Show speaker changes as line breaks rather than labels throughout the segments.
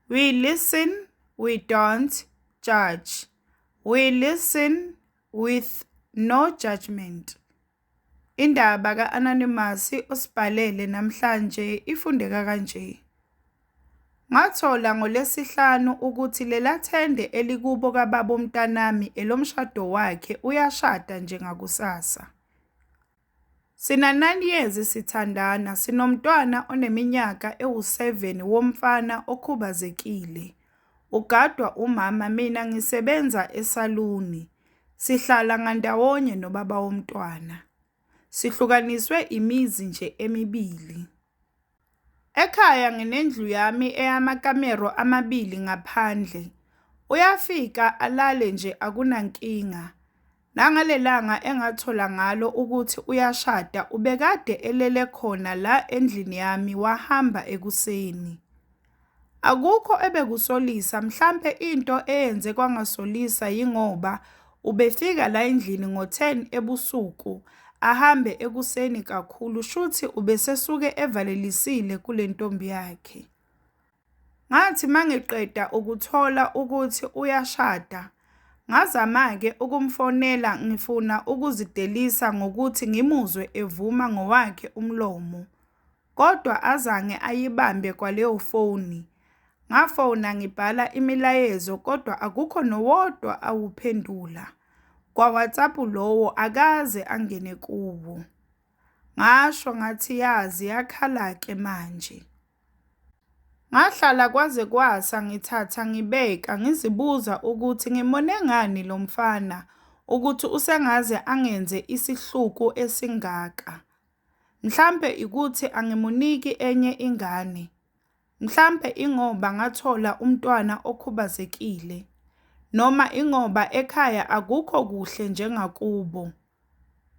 We listen, we don't judge. We listen with no judgment. Indaba ka-Anonymous osibhalele namhlanje ifundeka kanje. Ngathola ngoLwesihlanu ukuthi lela thende elikubo kababa womntanami elomshado wakhe uyashada nje ngakusasa. Sina-9 years sithandana, sinomntwana oneminyaka ewu-7 womfana okhubazekile. Ugadwa umama mina ngisebenza esaluni. Sihlala ngandawonye nobaba womntwana. Sihlukaniswe imizi nje emibili. Ekhaya nginendlu yami eyamakamero amabili ngaphandle. Uyafika alale nje akunankinga. Nangalelanga engathola ngalo ukuthi uyashada ubekade elele khona la endlini yami wahamba ekuseni. Akukho ebekusolisa mhlampe into eyenze kwangasolisa yingoba ubefika la endlini ngo-10 ebusuku ahambe ekuseni kakhulu shuthi ubesesuke evalelisile kule ntombi yakhe. Ngathi mangiqeda ukuthola ukuthi uyashada, ngazama-ke ukumfonela ngifuna ukuzidelisa ngokuthi ngimuzwe evuma ngowakhe umlomo, kodwa azange ayibambe kwaleyo foni. Ngafona ngibhala imilayezo kodwa akukho nowodwa awuphendula. Kwa-WhatsApp lowo akaze angene kuwo. Ngasho ngathi yazi yakhala-ke manje. Ngahlala kwaze kwasa ngithatha ngibeka ngizibuza ukuthi ngimone ngani lo mfana ukuthi usengaze angenze isihluku esingaka. Mhlampe ukuthi angimuniki enye ingane. Mhlampe ingoba ngathola umntwana okhubazekile. Noma ingoba ekhaya akukho kuhle njengakubo.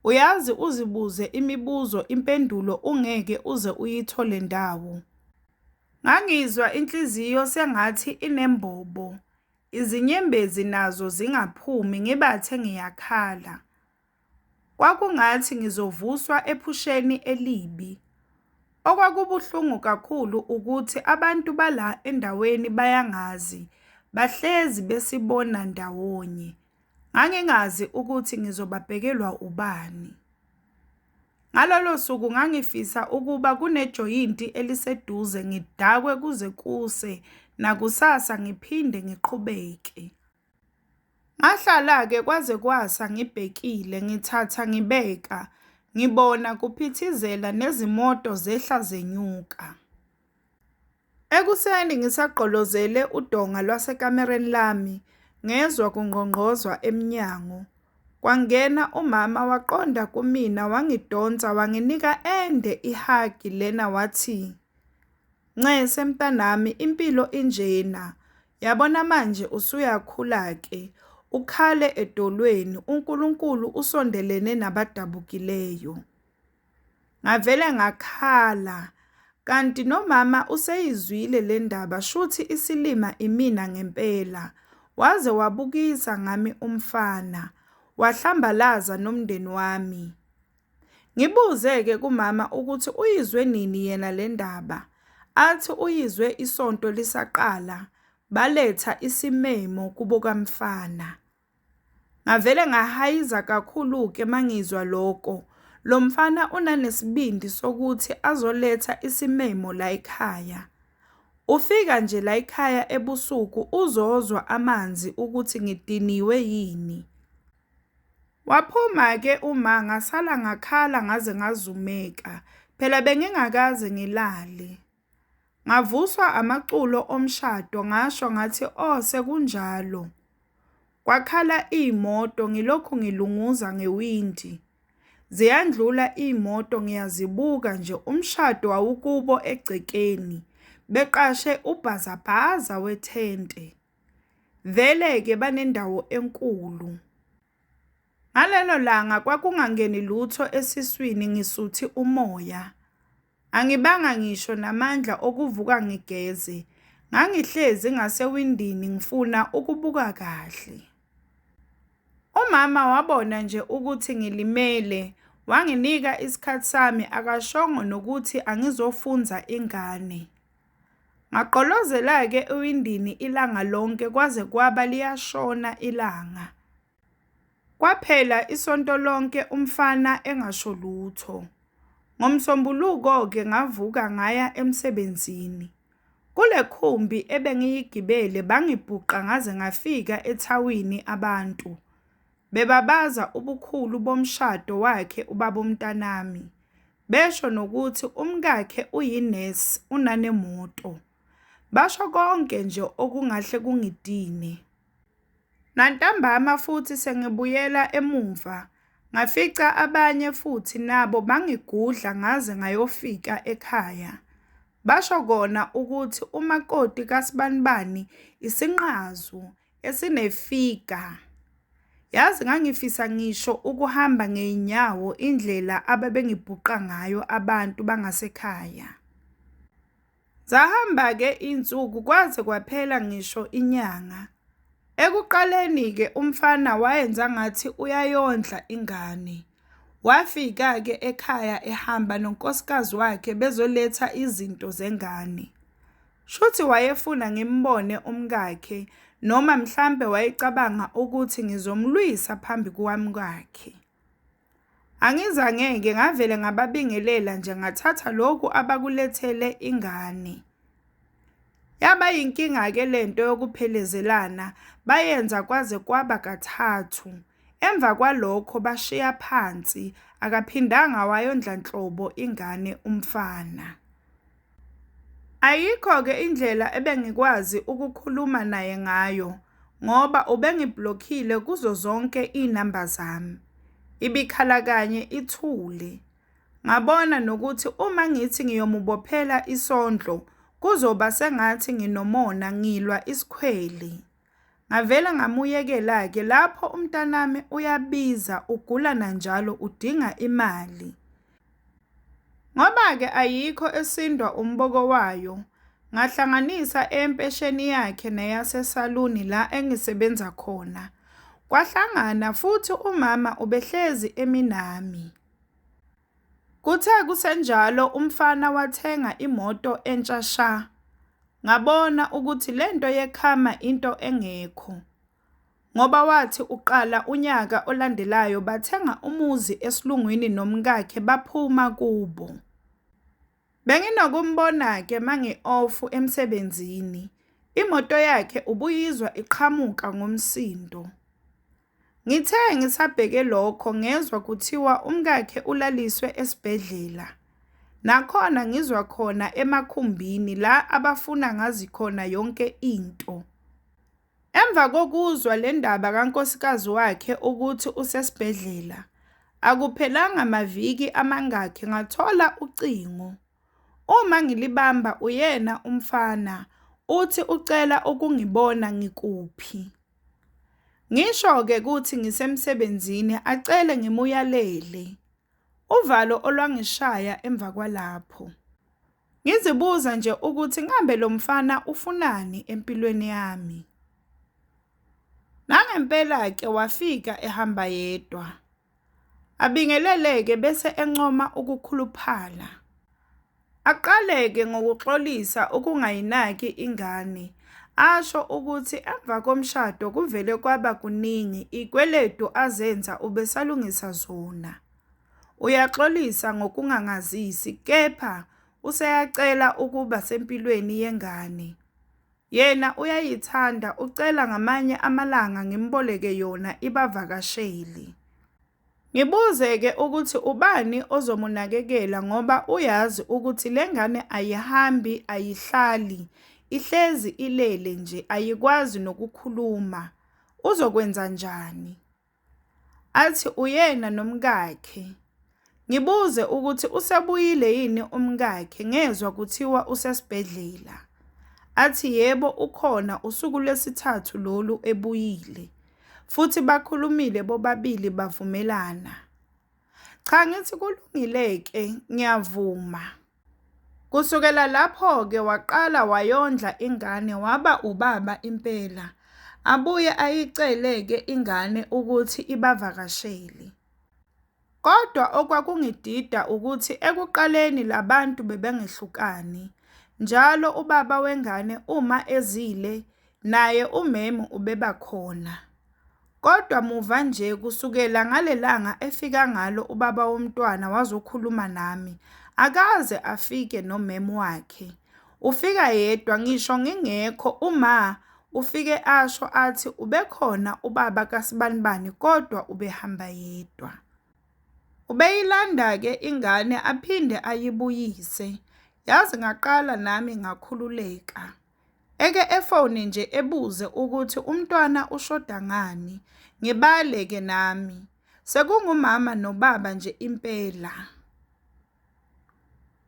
Uyazi uzibuze imibuzo impendulo ungeke uze uyithole ndawo. Ngangizwa inhliziyo sengathi inembobo, izinyembezi nazo zingaphumi ngibathe ngiyakhala. Kwakungathi ngizovuswa ephusheni elibi. Okwakubuhlungu kakhulu ukuthi abantu bala endaweni bayangazi, bahlezi besibona ndawonye. Ngangingazi ukuthi ngizobabhekelwa ubani. Ngalolo suku ngangifisa ukuba kunejoyinti eliseduze ngidakwe kuze kuse, nakusasa ngiphinde ngiqhubeke. Ngahlala-ke kwaze kwasa ngibhekile, ngithatha ngibeka, ngibona kuphithizela nezimoto zehla zenyuka. Ekuseni ngisagqolozele udonga lwasekamereni lami, ngezwa kungqongqozwa emnyango. Kwangena umama waqonda kumina wangidonsa wanginika ende ihagi lena wathi, "Ncese mntanami impilo injena, yabona manje usuyakhula-ke, ukhale edolweni, uNkulunkulu usondelene nabadabukileyo." Ngavele ngakhala, kanti nomama useyizwile le ndaba shuthi isilima imina ngempela. Waze wabukisa ngami umfana, wahlambalaza nomndeni wami. Ngibuze-ke kumama ukuthi uyizwe nini yena le ndaba, athi uyizwe isonto lisaqala, baletha isimemo kubo kamfana. Ngavele ngahayiza kakhulu-ke mangizwa loko. Lo mfana unanesibindi sokuthi azoletha isimemo la ekhaya. Ufika nje la ekhaya ebusuku uzozwa amanzi ukuthi ngidiniwe yini. Waphuma-ke uma ngasala ngakhala ngaze ngazumeka, phela bengingakaze ngilale. Ngavuswa amaculo omshado ngasho ngathi oh sekunjalo. Kwakhala iy'moto ngilokhu ngilunguza ngewindi. Ziyandlula iy'moto ngiyazibuka nje umshado wawukubo egcekeni, beqashe ubhazabhaza wethente. Vele-ke banendawo enkulu. Ngalelo langa kwakungangeni lutho esiswini ngisuthi umoya. Angibanga ngisho namandla okuvuka ngigeze, ngangihlezi ngasewindini ngifuna ukubuka kahle. Umama wabona nje ukuthi ngilimele, wanginika isikhathi sami akashongo nokuthi angizofunza ingane. Ngagqolozela-ke ewindini ilanga lonke kwaze kwaba liyashona ilanga. Kwaphela isonto lonke umfana engasho lutho. NgoMsombuluko-ke ngavuka ngaya emsebenzini. Kule khumbi ebengiyigibele bangibhuqa ngaze ngafika ethawini abantu. Bebabaza ubukhulu bomshado wakhe ubabomntanami. Besho nokuthi umkakhe uyinesi unanemoto. Basho konke nje okungahle kungidine. Nantambama futhi sengibuyela emuva, ngafica abanye futhi nabo bangigudla ngaze ngayofika ekhaya. Basho kona ukuthi umakoti kaSibanibani isinqazu esinefiga. Yazi ngangifisa ngisho ukuhamba ngey'nyawo indlela ababengibhuqa ngayo abantu bangasekhaya. Zahamba-ke iy'nsuku kwaze kwaphela ngisho inyanga. Ekuqaleni-ke umfana wayenza ngathi uyayondla ingane. Wafika-ke ekhaya ehamba nonkosikazi wakhe bezoletha izinto zengane. Shuthi wayefuna ngimbone umkakhe noma mhlampe wayecabanga ukuthi ngizomlwisa phambi kukamkakhe. Angizange-ke ngavele ngababingelela nje ngathatha lokhu abakulethele ingane. Yaba yinkinga-ke lento yokuphelezelana, bayenza kwaze kwaba kathathu. Emva kwalokho bashiya phansi, akaphindanga wayondla nhlobo ingane umfana. Ayikho-ke indlela ebengikwazi ukukhuluma naye ngayo ngoba ubengibhlokhile kuzo zonke iy'namba zami. Ibikhala kanye ithule. Ngabona nokuthi uma ngithi ngiyomubophela isondlo, kuzoba sengathi nginomona ngilwa isikhwele. Ngavele ngamuyekela-ke lapho umntanami uyabiza, ugula nanjalo udinga imali. Ngoba-ke ayikho esindwa umboko wayo, ngahlanganisa eyempesheni yakhe neyasesaluni la engisebenza khona. Kwahlangana futhi umama ubehlezi emi nami. Kuthe kusenjalo umfana wathenga imoto entsha sha. Ngabona ukuthi lento yekhama into engekho. Ngoba wathi uqala unyaka olandelayo bathenga umuzi esilungwini nomkakhe baphuma kubo. Benginokumbona-ke mangi-off emsebenzini. Imoto yakhe ubuyizwa iqhamuka ngomsindo. Ngithe ngisabheke lokho ngezwa kuthiwa umkakhe ulaliswe esibhedlela. Nakhona ngizwa khona emakhumbini la abafuna ngazi khona yonke into. Emva kokuzwa le ndaba kankosikazi wakhe ukuthi usesibhedlela, akuphelanga maviki amangakhi ngathola ucingo. Uma ngilibamba uyena umfana, uthi ucela ukungibona ngikuphi. Ngisho-ke ukuthi ngisemsebenzini acele ngimuyalele. Uvalo olwangishaya emva kwalapho. Ngizibuza nje ukuthi ngabe lo mfana ufunani empilweni yami. Nangempela-ke wafika ehamba yedwa. Abingelele-ke bese encoma ukukhuluphala. Aqale-ke ngokuxolisa ukungayinaki ingane, asho ukuthi emva komshado kuvele kwaba kuningi, iy'kweletu azenza ubesalungisa zona. Uyaxolisa ngokungangazisi kepha useyacela ukuba sempilweni yengane. Yena uyayithanda ucela ngamanye amalanga ngimboleke yona ibavakashele. Ngibuze-ke ukuthi ubani ozomunakekela ngoba uyazi ukuthi le ngane ayihambi ayihlali, ihlezi ilele nje ayikwazi nokukhuluma. Uzokwenzanjani? Athi uyena nomkakhe. Ngibuze ukuthi usebuyile yini umkakhe ngezwa kuthiwa usesibhedlela. Athi yebo ukhona usuku lwesithathu lolu ebuyile. Futhi bakhulumile bobabili bavumelana. Cha ngithi kulungile-ke ngiyavuma. Kusukela lapho-ke waqala wayondla ingane waba ubaba impela. Abuye ayicele-ke ingane ukuthi ibavakashele. Kodwa okwakungidida ukuthi ekuqaleni la bantu bebengehlukani. Njalo ubaba wengane uma ezile, naye umemu ubeba khona. Kodwa muva nje kusukela ngalelanga efika ngalo ubaba womntwana wazokhuluma nami, akaze afike nomemu wakhe. Ufika yedwa ngisho ngingekho uma ufike asho athi ubekhona ubaba kaSibanibani kodwa ubehamba yedwa. Ubeyilanda-ke ingane aphinde ayibuyise. Yazi ngaqala nami ngakhululeka. Eke efone nje ebuze ukuthi umntwana ushoda ngani, ngibale-ke nami. Sekungumama nobaba nje impela.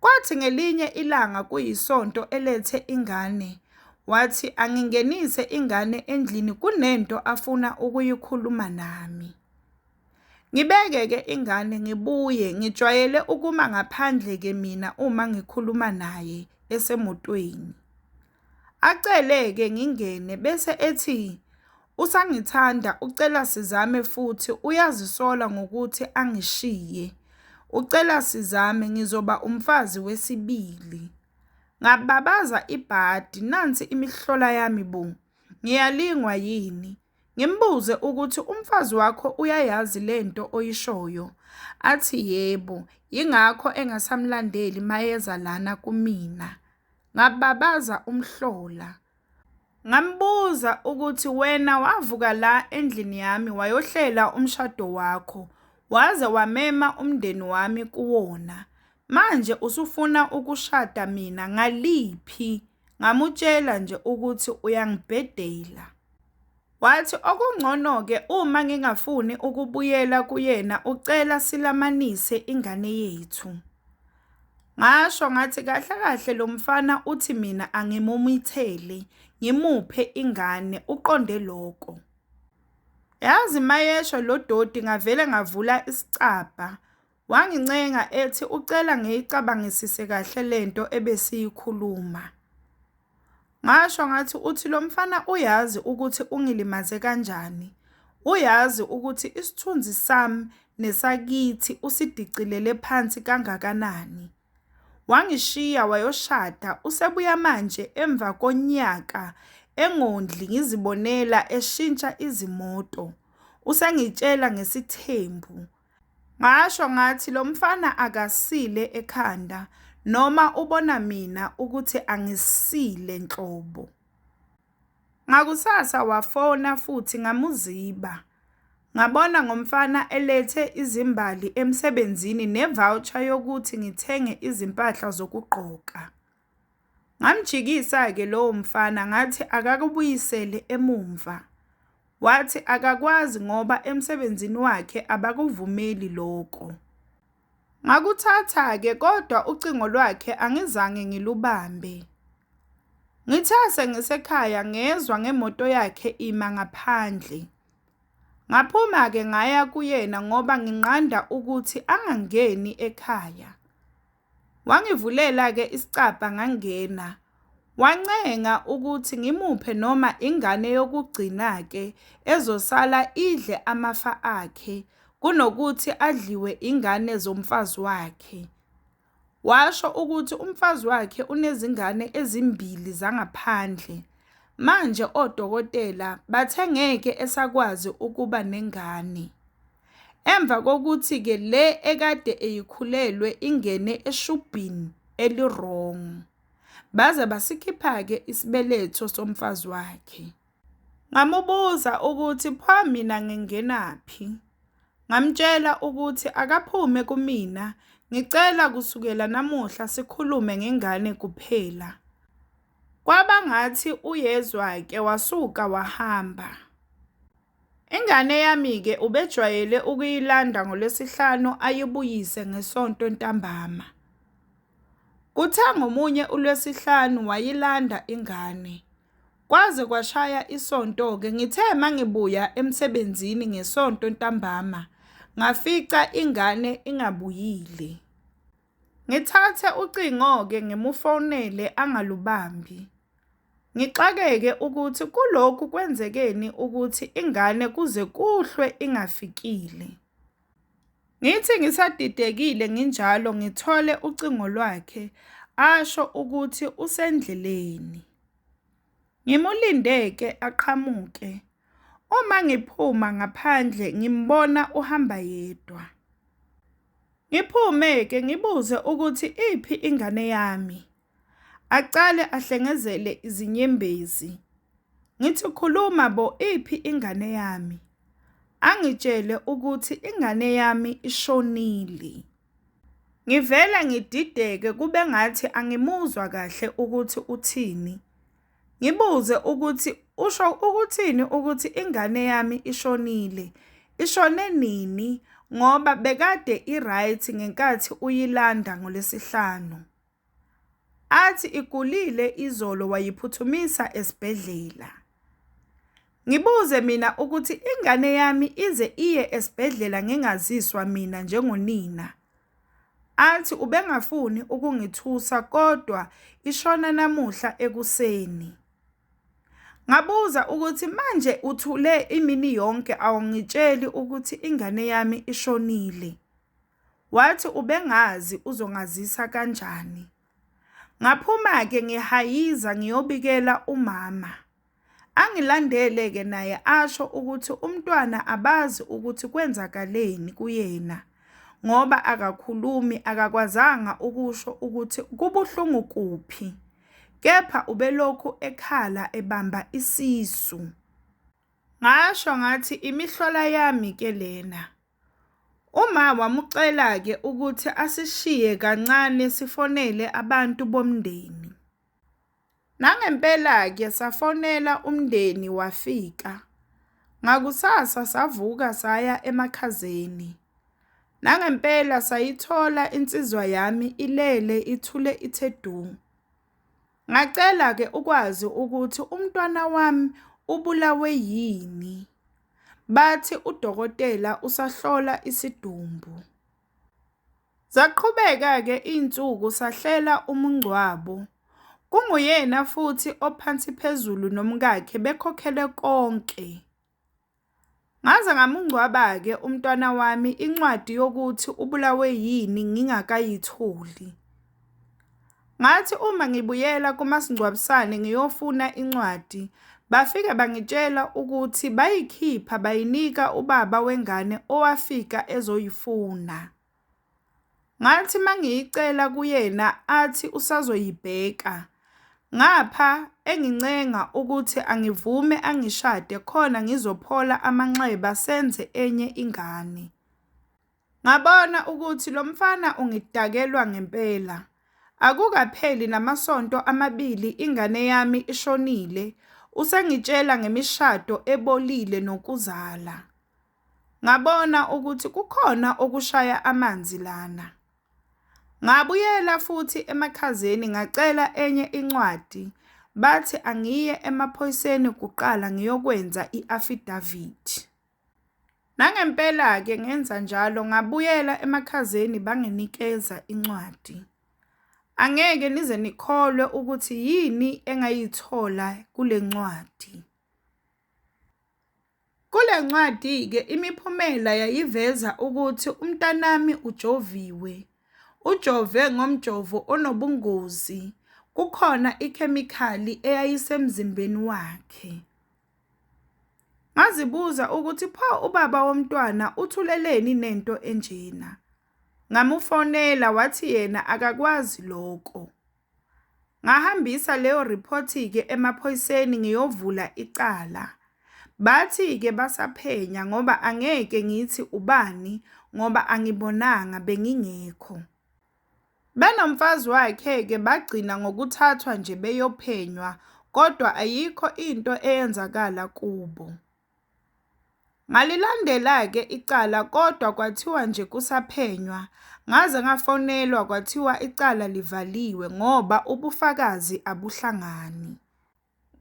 Kwathi ngelinye ilanga kuyisonto elethe ingane, wathi angingenise ingane endlini kunento afuna ukuyikhuluma nami. Ngibeke-ke ingane ngibuye, ngijwayele ukuma ngaphandle-ke mina uma ngikhuluma naye esemotweni. Acele-ke ngingene bese ethi usangithanda ucela sizame futhi uyazisola ngokuthi angishiye. Ucela sizame ngizoba umfazi wesibili. Ngababaza ibhadi nansi imihlola yami bo, ngiyalingwa yini? Ngimbuze ukuthi umfazi wakho uyayazi lento oyishoyo? Athi yebo, yingakho engasamlandeli mayeza lana kumina. Ngababaza umhlola. Ngambuza ukuthi wena wavuka la endlini yami wayohlela umshado wakho, waze wamema umndeni wami kuwona. Manje usufuna ukushada mina ngaliphi? Ngamutshela nje ukuthi uyangibhedela. Wathi okungcono-ke uma ngingafuni ukubuyela kuyena ucela silamanise ingane yethu. Ngasho ngathi kahle kahle lo mfana uthi mina angimumithele ngimuphe ingane uqonde loko. Yazi mayesho lo doti ngavele ngavula isicabha. Wangincenga ethi ucela ngiyicabangisise kahle lento ebesiyikhuluma. Ngasho ngathi uthi lo mfana uyazi ukuthi ungilimaze kanjani. Uyazi ukuthi isithunzi sami nesakithi usidicilele phansi kangakanani. Wangishiya wayoshada usebuya manje emva konyaka engondli ngizibonela eshintsha izimoto. Usengitshela ngesithembu. Ngasho ngathi lo mfana akasile ekhanda noma ubona mina ukuthi angisile nhlobo. Ngakusasa wafona futhi ngamuziba. Ngabona ngomfana elethe izimbali emsebenzini ne-voucher yokuthi ngithenge izimpahla zokugqoka. Ngamjikisa-ke lowo mfana ngathi akakubuyisele emumva. Wathi akakwazi ngoba emsebenzini wakhe abakuvumeli loko. Ngakuthatha-ke kodwa ucingo lwakhe angizange ngilubambe. Ngithe sengisekhaya ngezwa ngemoto yakhe ima ngaphandle. Ngaphuma-ke ngaya kuyena ngoba nginqanda ukuthi angangeni ekhaya. Wangivulela-ke isicabha ngangena. Wancenga ukuthi ngimuphe noma ingane yokugcina-ke ezosala idle amafa akhe kunokuthi adliwe ingane zomfazi wakhe. Washo ukuthi umfazi wakhe unezingane ezimbili zangaphandle. Manje odokotela bathe ngeke esakwazi ukuba nengane. Emva kokuthi-ke le ekade eyikhulelwe ingene eshubhini eli-wrong. Baze basikhipha-ke isibeletho somfazi wakhe. Ngamubuza ukuthi pho mina ngingenaphi? Ngamtshela ukuthi akaphume kumina, ngicela kusukela namuhla sikhulume ngengane kuphela. Kwaba ngathi uyezwa-ke wasuka wahamba. Ingane yami-ke ubejwayele ukuyilanda ngoLwesihlanu ayibuyise ngeSonto ntambama. Kuthe ngomunye uLwesihlanu wayilanda ingane. Kwaze kwashaya isonto-ke ngithe mangibuya emsebenzini ngeSonto ntambama ngafica ingane ingabuyile. Ngithathe ucingo-ke ngimufonele angalubambi. Ngixakeke ukuthi kulokhu kwenzekeni ukuthi ingane kuze kuhlwe ingafikile. Ngithi ngisadidekile nginjalo ngithole ucingo lwakhe asho ukuthi usendleleni. Ngimulinde-ke aqhamuke. Uma ngiphuma ngaphandle ngimbona uhamba yedwa. Ngiphume-ke ngibuze ukuthi iphi ingane yami. Acale ahlengezele izinyembezi. Ngithi khuluma bo, iphi ingane yami? Angitshele ukuthi ingane yami ishonile. Ngivele ngidideke kube ngathi angimuzwa kahle ukuthi uthini. Ngibuze ukuthi usho ukuthini ukuthi ingane yami ishonile, ishone nini ngoba bekade i-right ngenkathi uyilanda ngoLwesihlanu. Athi igulile izolo wayiphuthumisa esibhedlela. Ngibuze mina ukuthi ingane yami ize iye esibhedlela ngingaziswa mina njengonina. Athi ubengafuni ukungithusa kodwa ishona namuhla ekuseni. Ngabuza ukuthi manje uthule imini yonke awungitsheli ukuthi ingane yami ishonile. Wathi ubengazi uzongazisa kanjani. Ngaphuma-ke ngihayiza ngiyobikela umama. Angilandele-ke naye asho ukuthi umntwana abazi ukuthi kwenzakaleni kuyena ngoba akakhulumi, akakwazanga ukusho ukuthi kubuhlungu kuphi. Kepha ubelokhu ekhala ebamba isisu. Ngasho ngathi imihlola yami ke lena. Uma wamucela-ke ukuthi asishiye kancane sifonele abantu bomndeni. Nangempela-ke safonela umndeni wafika. Ngakusasa savuka saya emakhazeni. Nangempela sayithola insizwa yami ilele ithule ithe du. Ngacela-ke ukwazi ukuthi umntwana wami ubulawe yini. Bathi udokotela usahlola isidumbu. Zaqhubeka-ke iy'nsuku sahlela umngcwabo. Kunguyena futhi ophansi phezulu nomkakhe bekhokhele konke. Ngaze ngamungcwaba-ke umntwana wami incwadi yokuthi ubulawe yini ngingakayitholi. Ngathi uma ngibuyela kumasingcwabisane ngiyofuna incwadi, bafike bangitshela ukuthi bayikhipha bayinika ubaba wengane owafika ezoyifuna. Ngathi mangiyicela kuyena athi usazoyibheka, ngapha engincenga ukuthi angivume angishade khona ngizophola amanxeba senze enye ingane. Ngabona ukuthi lo mfana ungidakelwa ngempela. Akukapheli namasonto amabili ingane yami ishonile, usengitshela ngemishado ebolile nokuzala. Ngabona ukuthi kukhona okushaya amanzi lana. Ngabuyela futhi emakhazeni ngacela enye incwadi, bathi angiye emaphoyiseni kuqala ngiyokwenza i-affidavit. Nangempela-ke ngenza njalo ngabuyela emakhazeni banginikeza incwadi. Angeke nize nikholwe ukuthi yini engayithola kule ncwadi. Kule ncwadi-ke imiphumela yayiveza ukuthi umntanami ujoviwe. Ujove ngomjovo onobungozi, kukhona ikhemikhali eyayisemzimbeni wakhe. Ngazibuza ukuthi pho ubaba womntwana uthuleleni nento enjena. Ngamufonela wathi yena akakwazi loko. Ngahambisa leyo report-ke emaphoyiseni ngiyovula icala. Bathi-ke basaphenya ngoba angeke ngithi ubani ngoba angibonanga bengingekho. Benomfazi wakhe-ke bagcina ngokuthathwa nje beyophenywa kodwa ayikho into eyenzakala kubo. Ngalilandela-ke icala kodwa kwathiwa nje kusaphenywa, ngaze ngafonelwa kwathiwa icala livaliwe ngoba ubufakazi abuhlangani.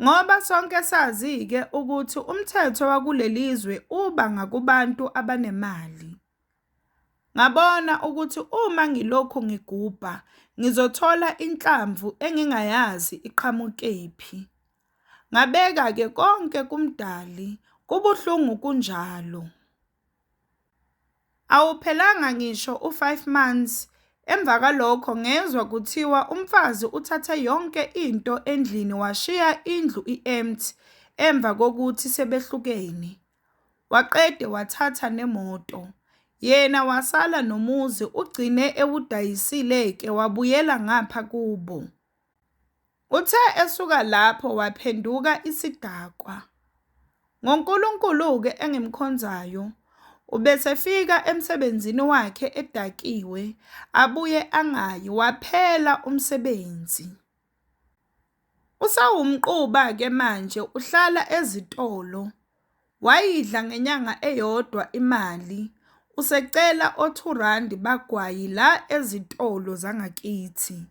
Ngoba sonke sazi-ke ukuthi umthetho wakuleli zwe uba ngakubantu abanemali. Ngabona ukuthi uma ngilokhu ngigubha, ngizothola inhlamvu engingayazi iqhamukephi. Ngabeka-ke konke kuMdali, kubuhlungu kunjalo. Awuphelanga ngisho u-5 months Emva kwalokho ngezwa kuthiwa umfazi uthathe yonke into endlini washiya indlu i-empty emva kokuthi sebehlukene. Waqede wathatha nemoto. Yena wasala nomuzi ugcine ewudayisile-ke wabuyela ngapha kubo. Uthe esuka lapho waphenduka isidakwa. NgoNkulunkulu-ke engimkhonzayo, ubesefika emsebenzini wakhe edakiwe, abuye angayi, waphela umsebenzi. Usewumquba-ke manje uhlala ezitolo. Wayidla ngenyanga eyodwa imali, usecela othurandi bagwayi la ezitolo zangakithi.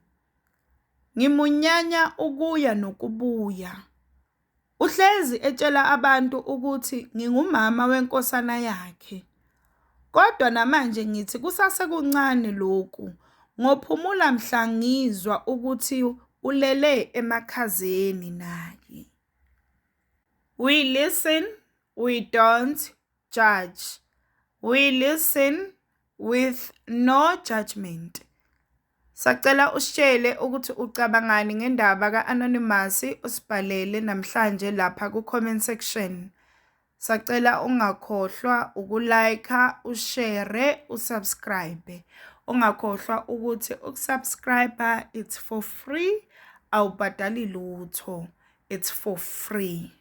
Ngimunyanya ukuya nokubuya. Uhlezi etshela abantu ukuthi ngingumama wenkosana yakhe. Kodwa namanje ngithi kusasekuncane lokhu, ngophumula mhla ngizwa ukuthi ulele emakhazeni naye. We listen, we don't judge. We listen with no judgment. Sacela usitshele ukuthi ucabangani ngendaba ka-Anonymous usibhalele namhlanje lapha ku-comment section. Sacela ungakhohlwa uku-like, ushare, usubscribe. Ungakhohlwa ukuthi ukusubscribe it's for free, awubhadali lutho. It's for free.